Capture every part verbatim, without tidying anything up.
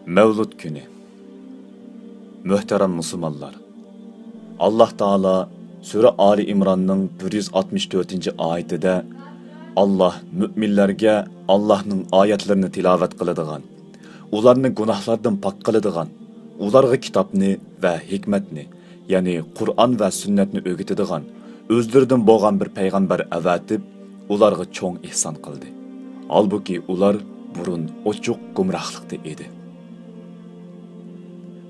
مەۋلۇت كۈنى. مۆھتەرەم مۇسۇلمانلار! ئاللاھ تائالا سۈرە ئالى ئىمراننىڭ بىر يۈز ئاتمىش تۆتىنچى ئايىتىدە، ئاللاھ مۆمىنلەرگە ئاللاھنىڭ ئايەتلىرىنى تىلاۋەت قىلىدىغان، ئۇلارنى گۇناھلاردىن پاك قىلىدىغان، ئۇلارغا كىتابنى ۋە ھېكمەتنى، يەنى قۇرئان ۋە سۈننەتنى ئۆگىتىدىغان ئۆزلىرىدىن بولغان بىر پەيغەمبەر ئەۋەتىپ، ئۇلارغا چوڭ ئېھسان قىلدى. ھالبۇكى، ئۇلار بۇرۇن ئوچۇق گۇمراھلىقتا ئىدى.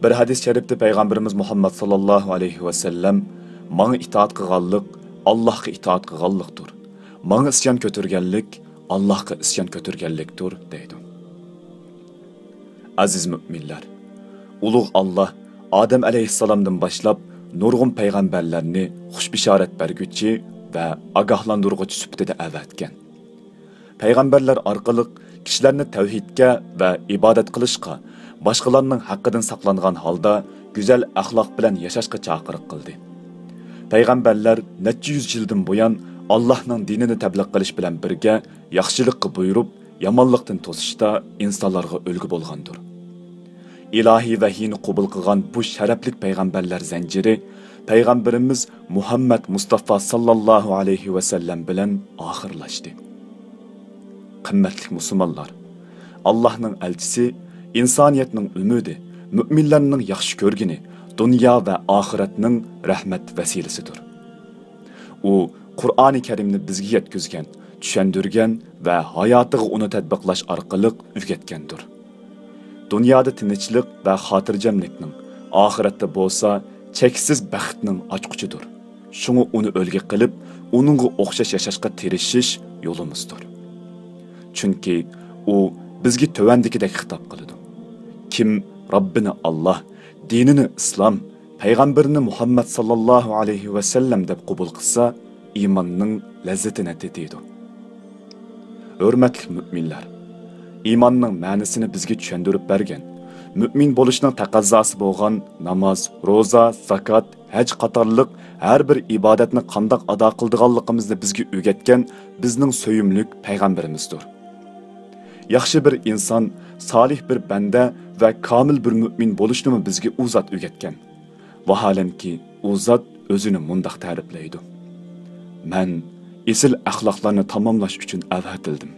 بىر ھەدىس شەرىپتە پەيغەمبىرىمىز مۇھەممەد ساللاللاھۇ ئەلەيھى ۋەسەللەم، «ماڭا ئىتائەت قىلغانلىق ئاللاھقا ئىتائەت قىلغانلىقتۇر، ماڭا ئىسيان كۆتۈرگەنلىك ئاللاھقا ئىسيان كۆتۈرگەنلىكتۇر» دەيدۇ. ئەزىز مۆمىنلەر! ئۇلۇغ ئاللاھ ئادەم ئەلەيھىسسالامدىن باشلاپ نۇرغۇن پەيغەمبەرلەرنى خۇش بېشارەت بەرگۈچى ۋە ئاگاھلاندۇرغۇچى سۈپىتىدە ئەۋەتكەن. پەيغەمبەرلەر ئارقىلىق كىشىلەرنى تەۋھىدكە ۋە ئىبادەت قىلىشقا، باشقىلارنىڭ ھەققىدىن ساقلانغان ھالدا گۈزەل ئەخلاق بىلەن ياشاشقا چاقىرىق قىلدى. پەيغەمبەرلەر نەچچە يۈز يىلدىن بۇيان ئاللاھنىڭ دىنىنى تەبلىغ قىلىش بىلەن بىرگە، ياخشىلىققا بۇيرۇپ، يامانلىقتىن توسۇشتا ئىنسانلارغا ئۈلگە بولغاندۇر. ئىلاھىي ۋەھىينى قوبۇل قىلغان بۇ شەرەپلىك پەيغەمبەرلەر زەنجىرى پەيغەمبىرىمىز مۇھەممەد مۇستافا ساللاللاھۇ ئەلەيھى ۋەسەللەم بىلەن ئاخىرلاشتى. قىممەتلىك مۇسۇلمانلار! ئاللاھنىڭ ئەلچىسى ئىنسانىيەتنىڭ ئۈمىدى، مۆمىنلەرنىڭ ياخشى كۆرگىنى، دۇنيا ۋە ئاخىرەتنىڭ رەھمەت ۋەسىلىسىدۇر. ئۇ قۇرئانى كەرىمنى بىزگە يەتكۈزگەن، چۈشەندۈرگەن ۋە ھاياتىغا ئۇنى تەتبىقلاش ئارقىلىق ئۆگەتكەندۇر. دۇنيادا تىنچلىق ۋە خاتىرجەملىكنىڭ، ئاخىرەتتە بولسا چەكسىز بەختنىڭ ئاچقۇچىدۇر. شۇڭا ئۇنى ئۈلگە قىلىپ، ئۇنىڭغا ئوخشاش ياشاشقا تىرىشىش يولىمىزدۇر. چۈنكى ئۇ بىزگە تۆۋەندىكىدەك خىتاب قىلىدۇ: كىم رەببىنى ئاللاھ، دىنىنى ئىسلام، پەيغەمبىرىنى مۇھەممەد ساللاللاھۇ ئەلەيھى ۋەسەللەم دەپ قوبۇل قىلسا، ئىماننىڭ لەززىتىنى تېتىيدۇ. ھۆرمەتلىك مۆمىنلەر! ئىماننىڭ مەنىسىنى بىزگە چۈشەندۈرۈپ بەرگەن، مۆمىن بولۇشنىڭ تەقەززاسى بولغان ناماز، روزا، زاكات، ھەج قاتارلىق ھەر بىر ئىبادەتنى قانداق ئادا قىلىدىغانلىقىمىزنى بىزگە ئۆگەتكەن بىزنىڭ سۆيۈملۈك پەيغەمبىرىمىزدۇر. ياخشى بىر ئىنسان، سالىھ بىر بەندە ۋە كامىل بىر مۆمىن بولۇشنىمۇ بىزگە ئۇ زات ئۆگەتكەن. ۋاھالەنكى، ئۇ زات ئۆزىنى مۇنداق تەرىپلەيدۇ: مەن ئېسىل ئەخلاقلارنى تاماملاش ئۈچۈن ئەۋەتىلدىم.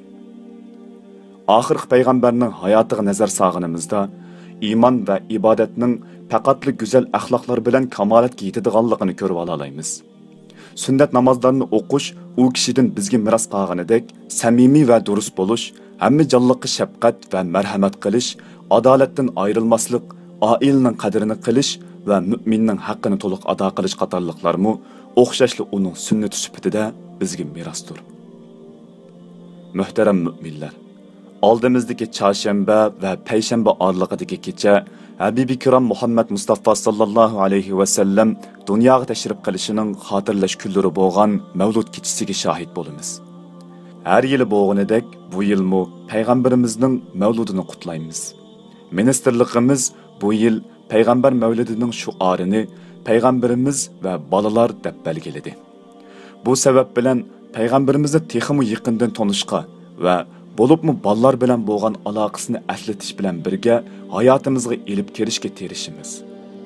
ئاخىرقى پەيغەمبەرنىڭ ھاياتىغا نەزەر سالغىنىمىزدا، ئىمان ۋە ئىبادەتنىڭ پەقەتلا گۈزەل ئەخلاقلار بىلەن كامالەتكە يېتىدىغانلىقىنى كۆرۈۋالالايمىز. سۈننەت نامازلارنى ئوقۇش ئۇ كىشىدىن بىزگە مىراس قالغىنىدەك، سەمىمىي ۋە دۇرۇس بولۇش، ھەممە جانلىققا شەپقەت ۋە مەرھەمەت قىلىش، ئادالەتتىن ئايرىلماسلىق، ئائىلىنىڭ قەدرىنى قىلىش ۋە مۆمىننىڭ ھەققىنى تولۇق ئادا قىلىش قاتارلىقلارمۇ ئوخشاشلا ئۇنىڭ سۈننىتى سۈپىتىدە بىزگە مىراستۇر. مۆھتەرەم مۆمىنلەر! ئالدىمىزدىكى چارشەنبە ۋە پەيشەنبە ئارىلىقىدىكى كېچە ھەبىبى كىرام مۇھەممەد مۇستافا ساللاللاھۇ ئەلەيھى ۋەسەللەم دۇنياغا تەشرىپ قىلىشىنىڭ خاتىرىلەش كۈنلىرى بولغان مەۋلۇت كېچىسىگە شاھىت بولىمىز. ھەر يىلى بولغىنىدەك، بۇ يىلمۇ پەيغەمبىرىمىزنىڭ مەۋلۇدىنى قۇتلايمىز. مىنىستىرلىقىمىز بۇ يىل پەيغەمبەر مەۋلىدىنىڭ شوئارىنى پەيغەمبىرىمىز ۋە بالىلار دەپ بەلگىلىدى. بۇ سەۋەب بىلەن پەيغەمبىرىمىزنى تېخىمۇ يېقىندىن تونۇشقا ۋە بولۇپمۇ بالىلار بىلەن بولغان ئالاقىسىنى ئەسلىتىش بىلەن بىرگە ھاياتىمىزغا ئېلىپ كىرىشكە تىرىشىمىز.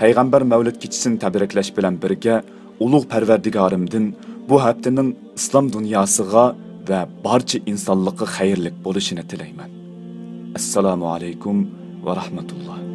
پەيغەمبەر مەۋلىد كېچىسىنى تەبرىكلەش بىلەن بىرگە، ئۇلۇغ پەرۋەردىگارىمدىن بۇ ھەپتىنىڭ ئىسلام دۇنياسىغا ۋە بارچە ئىنسانلىققا خەيرلىك بولۇشىنى تىلەيمەن. ئەسسالامۇ ئەلەيكۇم ۋە رەھمەتۇللا.